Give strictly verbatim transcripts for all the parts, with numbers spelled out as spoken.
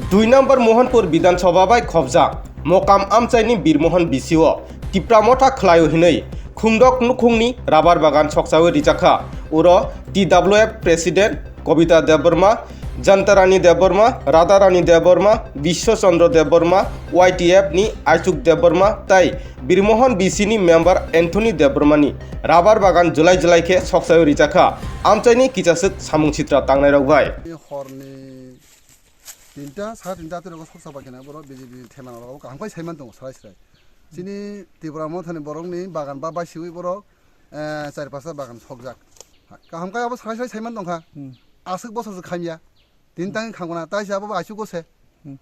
Dui number Mohanpur Bidhan Sabha bai khobjak Mokam amchaini Birmohon B C o Tipra Motha khlaio hinwi khungdok nukhungni rabar bagan sokchawi rijakha. Uro T W F President Kobita Debbarma, Jantarani Debbarma, Radharani Debbarma, Biswa Chandra Debbarma, Y T F ni Aichuk Debbarma tai Birmohon B C ni member Anthony Debbarma ni rabar bagan jwlai jwlai khe sokchawi rijakha amchaini kichaswk samung sitra tangnairok bai. Horni tinta, sara tinta twi rogo soksa bai kheno borok B J P ni themano rogo kaham khai saiman tongo srai srai. Chini Tipra Mothani borokni bagan ba baisiwi borok, eh, char pasta bagan sokjak. Kaham khai abo srai srai saiman tongkha. Hmm. Aswk bosor se khamya. Tin tangwi khamkana, tai se abo bo aisuk go se. Hmm.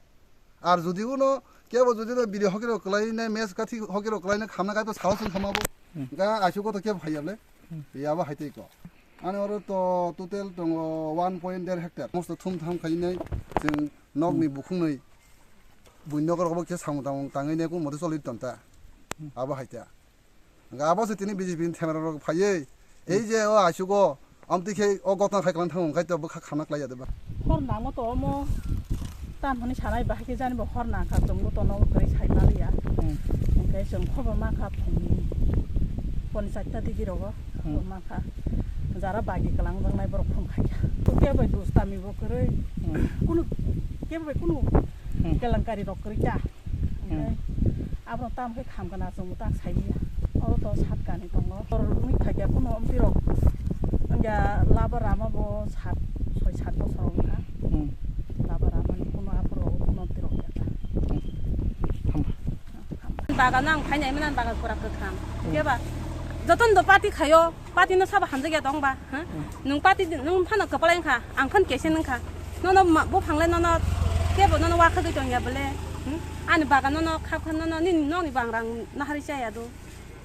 Ar jodi uno kebo jodi no biri hoki rok kwlai nai, mes kathi hoki rok kwlai nai khamna kai to sao sung khama bo. Hmm. Ga aisuk go to kebo phaiya le. Hmm. Ya bo hai tei ko. Ani oro to total tongo one point der hectare. Mosto thum tham khai nai chwng nok ni Hmm. bukhung nwi. Buino rok bo khe samung tamung tangwi nai kung mote choli ton ta. Hmm. Abo hai ta. Hwnkhe abo se tini B J P ni themera rok phaiwi, ei je o aisugo, amtwi khe o gotna khai kwlwng thango, hwnkhe to bwkha khamna klai ya de ba. Hor nangma to omo, tam hwnwi sanai bahai khe jani bo hor nang kha, chwngbo tono kwrwi sai maliya. Hmm. Hwnkhe chwng khobor ma kha phungni pon chatta digi rogo, Hmm. khobor ma kha. Jara bagi kwlang jaknai borok phung khai kha. Kebo bai dus tami bo kwrwi, Hmm. kunu, kebo bai kunu Hmm. kelankari rok kwrwi ta. Hmm. Oke. Abro tam khe kham kana chwng tak sai ya. Oro to sat kani tongo. Tor mi thakya kuno omti rok. Angya laba rama bo sat, soi sat bosor wngkha. Hmm. Laba rama ni kuno apro kuno omti rok ya ta. Hmm. Hamba. Bagan ang khainai manan bagan pura kwkham. Hmm. Keba joton do party khayo. Pati no sabo hamjakya tong ba, ha? Hmm. Nwng pati di-, nwng phano kwpalai wngkha, ang phano kesen wngkha. Nono ma-, buphang le nono kebo nono wakhagwi tongya bole, hmm? Ani bagan nono khap kha nono nini nokni bangrang nahari chaya do.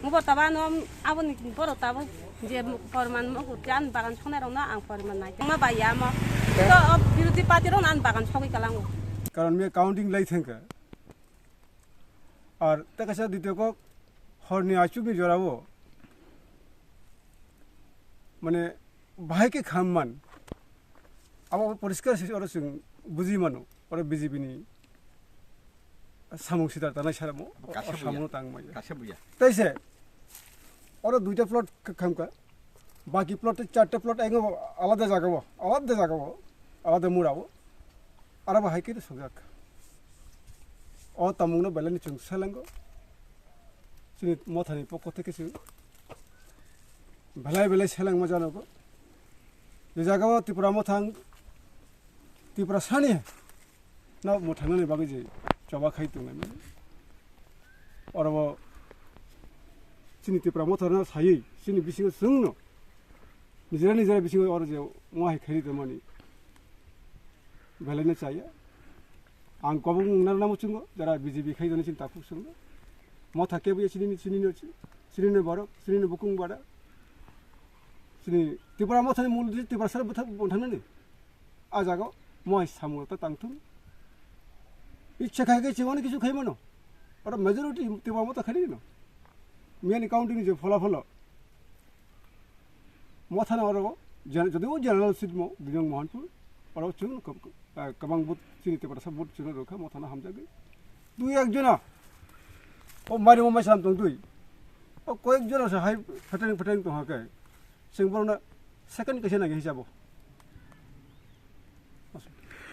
Nwbo taba no aboni borok tabo je porman mo hurti ani bagan songnai rokno ang porman nai. Ma bai ya mo. To o birodhi party rokno ani bagan sogwi kalango. Karon me counting lai thangkha. Ar tei kaisa dityo kok horni achukni jorao mane bahai khe kham man. Abo poriskar se oro chwng buji mano. Oro B J P ni samung sita tanai saramo. Abo kaisa oro buya. Samung tang maya. Kaisa buya. Tei se oro duita plot khamka. Baki plot tei charta plot aingo alada jagao, alada jagao, alada murao. Arabo hai khe sokjak. O tamungno belai ni chwng selengo. Chini mothani pokko theke chwng belai belai selengma janogo. Je jagao Tipra mothang, Tipra sani no mwthangnani bagwi je choba khai tongnai mani. Orobo chini Tipra Motha no saywi chini bisingo chwngno nijera nijera bisingo oro je wngwi khairi tongmani belaino chaya. Ang kobong wngna muchungo jara B J P khai tongni chini takhuk chwngno. Motha kebo ya chini, chini no, chini no borok, chini no bukung bada. Chini Tipra Mothani mul di Tipra sara bwtha-, bwthangnani. A jaga o moi samung ta tangthung. Ichha khai khe chwng ani kisu khai mano. Oro majority Tipra Motha khai rino. Miyani counting je phola pholo. Mothano oro jen-, jodi o general seat mo Bijong Mohanpur, oro chwng kwb-, kwb-, ah, kwbang vote chini Tiprasa vote chwng rwkha Mothano hamjagwi. Dui ek jona. O mari mo mai sam tong dui. O koyek jona sa hai pheteng pheteng tong ha khe. Chwng borokno second kaisa nangya hisabo.